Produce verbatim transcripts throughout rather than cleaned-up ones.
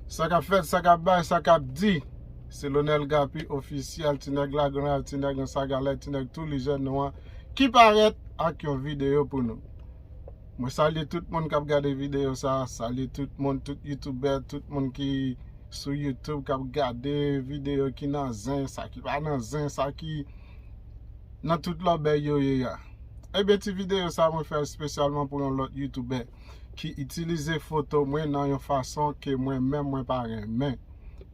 Sa k ap fèt, sa k ap bay, sa k ap di. Se Lonel Gappy ofisyèl, ti nèg Lagrann, ti nèg nan Sagalè, ti nèg tou lijè nou an, ki parèt ak yon videyo pou nou. Mwen salye tout moun k ap gade videyo sa, salye tout moun, tout youtubè, tout moun ki sou YouTube k ap gade videyo ki nan zen, sa ki pa nan zen, sa ki nan tout lòbèy yo ye a. Ebyen, ti videyo sa mwen fè espesyalman pou yon lòt youtubè ki itilize foto mwen nan yon fason ke mwen menm mwen pa renmen.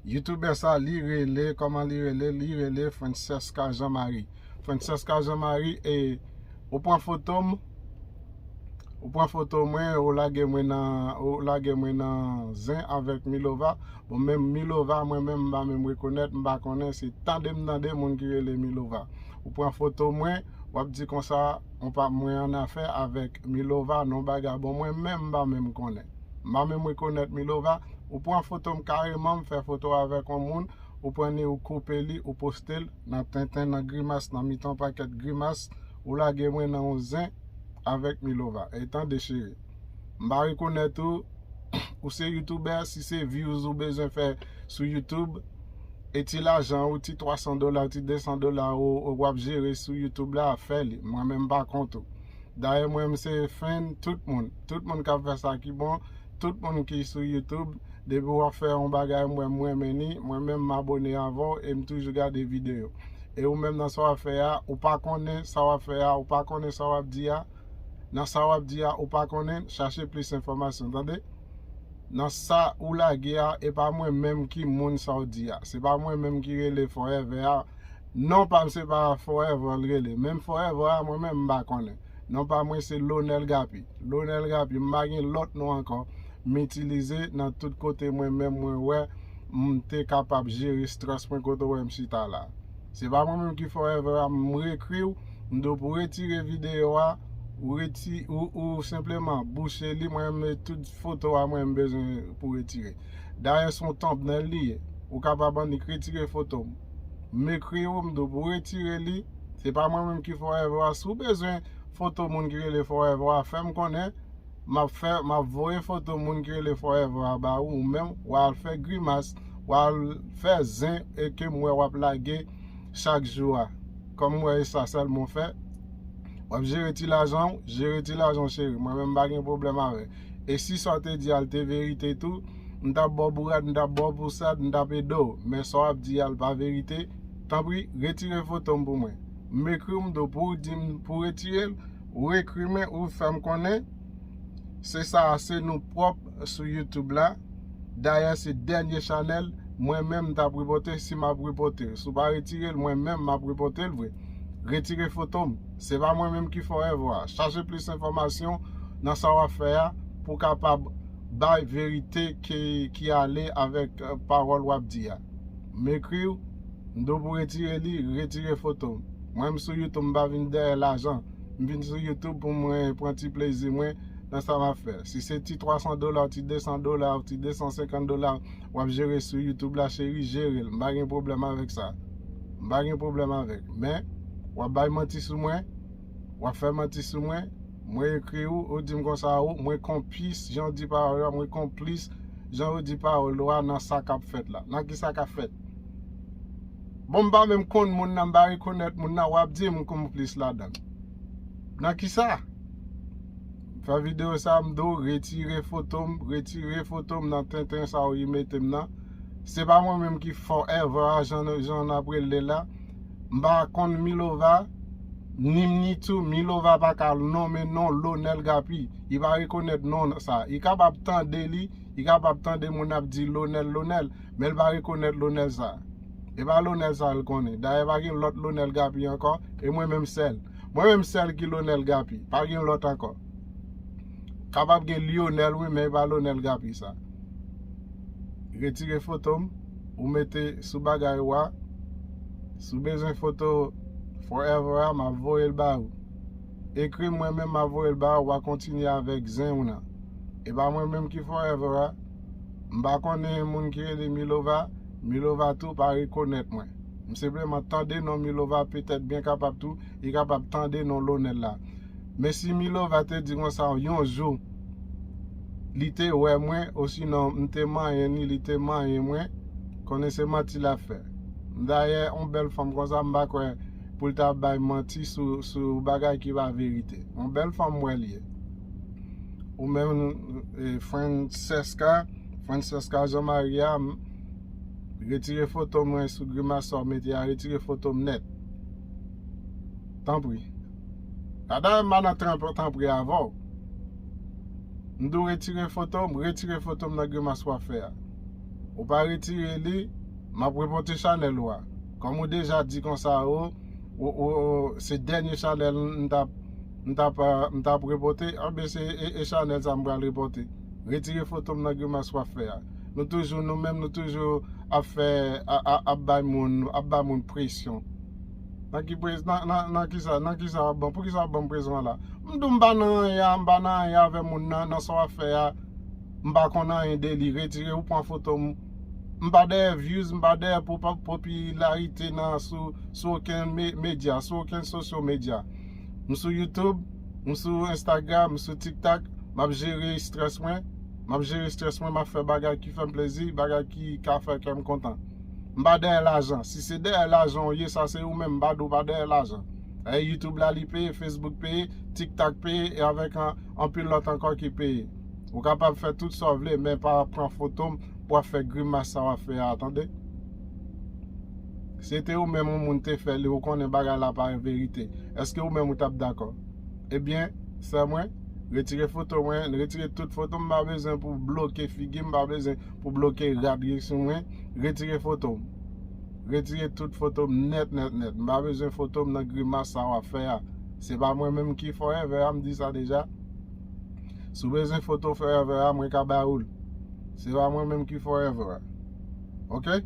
Youtubè sa, li rele, kòman li rele? Li rele Francesca Jean Marie. Francesca Jean Marie, e ou pran foto m, ou pran foto mwen, ou lage mwen nan, ou lage mwen nan zen avèk Milova. Bon, menm Milova, mwen menm, m pa menm rekonèt, m pa konnen, se tande m tande moun ki rele Milova. Ou pran foto mwen, w ap di konsa, on pa mwen an afè avèk Milova, non bagay. Bon, mwen menm, m pa menm konnen. M pa menm rekonèt Milova. Ou pran foto m kareman, m fè foto avèk on moun, ou pran li, ou koupe li, ou poste l nan tenten, nan grimas, nan mitan pakèt grimas, ou lage mwen nan yon zen avèk Milova. E tande, cheri, m pa rekonèt ou, ou se youtubè, si se views ou bezwen fè sou YouTube, e ti lajan ou, ti twa san dola, ti de san dola ou, ou w ap jere sou YouTube la, fè li. Mwen menm m pa kont ou. Dayè, mwen menm se fan tout moun. Tout moun k ap fè sa ki bon, tout moun ki sou YouTube, depi w ap fè yon bagay, mwen, mwen renmen li, mwen menm m abone avè w e m toujou gade videyo. E ou menm nan sa w ap fè a, ou pa konnen sa w ap fè a, ou pa konnen sa w ap di a, nan sa w ap di a, ou pa konnen, chache plis enfòmasyon, tande? Nan sa ou lage a, e pa mwen menm ki moun sa w di a. Se pa mwen menm ki rele Forever a. Non pa m se pa Forever l rele. Menm Forever a, mwen menm m pa konnen. Non pa mwen se Lonel Gappy. Lonel Gappy, m pa gen lòt non ankò m itilize nan tout kote mwen menm mwen wè m te kapab jere strès mwen kote w wè m chita la. Se pa mwen menm ki Forever a, m rekri w, m di w pou retire videyo a, ou reti-, ou, ou senpleman bouche li, mwen menm tout foto a mwen m bezwen pou retire. Dayè se yon thumbnail li ye. Ou kapab annik retire foto m. M ekri w, m di w pou retire li. Se pa mwen menm ki Forever a. Si w bezwen foto moun ki rele Forever a, fè m konnen. M ap fè, m ap voye foto moun ki rele Forever a ba ou, ou menm, w al fè grimas, w al fè zen e ke m wè w ap lage chak jou a. Kòm m wè e sa sèlman w fè, w ap jere ti lajan w, jere ti lajan w, cheri. Mwen menm m pa gen pwoblèm avè. E si sa w te di a l te verite tou, m t ap ba w bourad, m t ap ba w pousad, m t ap ede w. Men sa w ap di a l pa verite, tanpri, retire foto m pou mwen. M ekri w, m di w pou w di m pou w retire l, ou ekri mwen, ou fè m konnen. Se sa, se nou pwòp sou YouTube la. Dayè, se dènye chanèl mwen menm m t ap repote, si m ap repote. Si w pa retire l, mwen menm m ap repote l vre. Retire foto m. Se pa mwen menm ki Forever a. Chache plis enfòmasyon nan sa w ap fè a pou w kapab bay verite ki, ki ale avèk, eh, pawòl w ap di a. M ekri w, m di w pou retire li, retire foto m. Mwen, m sou YouTube, m pa vin dèyè lajan. M vin sou YouTube pou mwen pran ti plezi mwen nan sa m ap fè. Si se ti twa san dola, ti de san dola, ti de san senkant dola, w ap jere sou YouTube la, cheri, jere l. M pa gen pwoblèm avèk sa. M pa gen pwoblèm avèk. Men, w ap bay manti sou mwen, w ap fè manti sou mwen, mwen ekri ou, ou di m konsa, ou, mwen konplis, jan w di pawòl la, mwen konplis, jan w di pawòl ou a nan sa k ap fèt la. Nan ki sa k ap fèt? Bon, m pa menm konn moun nan, m pa rekonèt moun nan, w ap di m konplis ladan l. Nan ki sa? M fè videyo sa, m di w retire foto m, retire foto m nan tenten sa w mete m nan. Se pa mwen menm ki Forever a, jan, jan n ap rele l la. M pa konn Milova, ni m ni tou, Milova pa ka nonmen non Lonel Gappy. Li pa rekonèt non sa. Li kapab tande li, li kapab tande moun ap di Lonel, Lonel, men l pa rekonèt Lonel sa. E pa Lonel sa l konnen. Dayè, pa gen lòt Lonel Gappy ankò, e mwen menm sèl. Mwen menm sèl ki Lonel Gappy, pa gen lòt ankò. Kapab gen Lionel, wi, men e pa Lonel Gappy sa. Retire foto m, ou mete sou bagay ou a. Si w bezwen foto Forever a, m ap voye l ba ou. Ekri m, mwen menm, m ap voye l ba ou, w a kontinye avèk zen ou nan. E pa mwen menm ki Forever a. M pa konnen moun ki rele Milova. Milova tou pa rekonèt mwen. M senpleman tande non Milova, petèt byen kapab tou, li kapab tande non Lonel la. Men si Milova te di konsa yon jou, li te wè mwen, osinon m te manyen li, li te manyen mwen, konnen se manti l ap fè. Dayè, yon bèl fanm konsa, m pa kwè pou l ta bay manti sou, sou bagay ki pa verite. Yon bèl fanm m wè l ye. Ou menm, eh, Francesca, Francesca Jean Marie a, m, retire foto mwen sou grimas sa w mete a, retire foto m nèt. Tanpri. Dayè, m pa nan tanpri avè w. M di w retire foto m, retire foto m nan grimas w ap fè a. Ou pa retire li, m ap repòte chanèl ou a. Kòm ou deja di konsa, ou, ou, ou, ou, se dènye chanèl m t ap, m t ap, m t ap repòte, anben se e, e chanèl sa m pral repòte. Retire foto m nan grimas w ap fè a. Nou toujou, nou menm, nou toujou ap fè, a, a, ap bay moun, ap bay moun presyon. Nan ki pres-, nan, nan, nan ki sa, nan ki sa w ap ban, pou ki sa w ap ban m presyon an la? M di w m pa nan anyen a, m pa nan anyen avè moun nan, nan sa w ap fè a, m pa konn anyen de li, retire ou pran foto m. M pa dèyè views, m pa dèyè popa-, popilarite nan sou, sou okenn me-, medya, sou okenn sosyo medya. M sou YouTube, m sou Instagram, m sou TikTok, m ap jere estrès mwen, m ap jere estrès mwen, m ap fè bagay ki fè m plezi, bagay ki ka fè kè m kontan. M pa dèyè lajan. Si se dèyè lajan w ye, sa se ou menm, m pa di w pa dèyè lajan. E YouTube la li peye, Facebook peye, TikTok peye, e avèk an, anpil lòt ankò ki peye. Ou kapab fè tout sa w vle, men pa pran foto m pou w ap fè grimas sa w ap fè a, tande? Si se te ou menm yon moun te fè li, ou konnen bagay la pa verite. Èske ou menm ou t ap dakò? Ebyen, sè mwen, retire foto mwen, retire tout foto m, m pa bezwen pou bloke figi m, m pa bezwen pou bloke rad ki sou mwen, retire foto m. Retire tout foto m nèt, nèt, nèt. M pa bezwen foto m nan grimas sa w ap fè a. Se pa mwen menm ki forever a, m di sa deja. Si w bezwen foto forever a, mwen ka ba ou l. Se pa mwen menm ki forever a. Oke?